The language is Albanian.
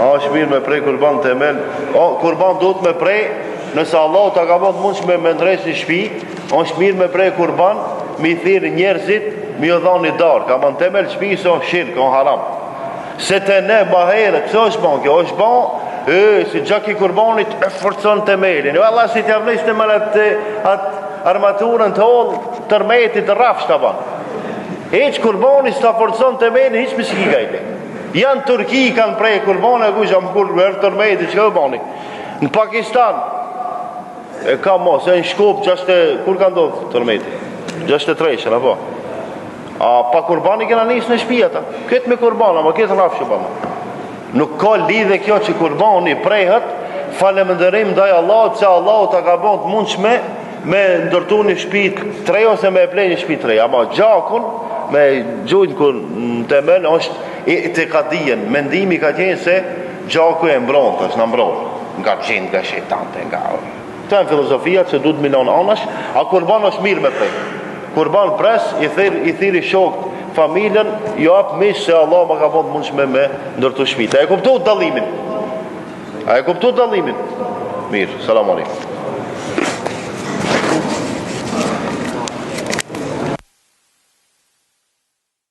A është mirë me pre kurban temel? O, kurban duhet me pre, nëse Allahu ta ka bo të mundshme me ndreq një shpi, është mirë me pre kurban, me i thirrë njerëzit, me ju dhanë një darkë, ama në temel shpisë o shirk, o haram. Se te ne, ma herët, pse është ban kjo? është ban, e, si gjaki i kurbanit e forcon temelin. Valla si t'ja vnesë të atë, atë armaturën të hollë, tërmetit të rrafsh ta ban. Hiç kurbani s'ta forcon temelin, hiç më s'ki gajle. Janë Turqi kanë pre kurban e kush am kur erdh tërmeti çka u bani? Në Pakistan e ka mos e në Shkup gjashtë kur ka ndodh tërmeti? 63 apo? A pa kurban i kena nis në shtëpi ata. Këtë me kurban, ama këtë rrafsh u bën. Nuk ka lidhje kjo që kurbani prehet falënderim ndaj Allahut se Allahu ta ka bën të mundshme me ndërtu një shtëpi të re ose me e ble një shtëpi të re, ama gjakun me gjujt kur në temel është itikadijen, mendimi ka qenë se gjaku e mbron, tash na mbron nga xhinët, nga shejtanët, nga Këto janë filozofia që duhet me i lon anash, a kurban është mirë me pre. Kurban pres, i thirr i thirri shokët, familjen, ju jap mish se Allah ma ka bën të mundshme me ndërtu shtëpi. A e kuptu dallimin? A e kuptu dallimin? Mirë, selam aleikum.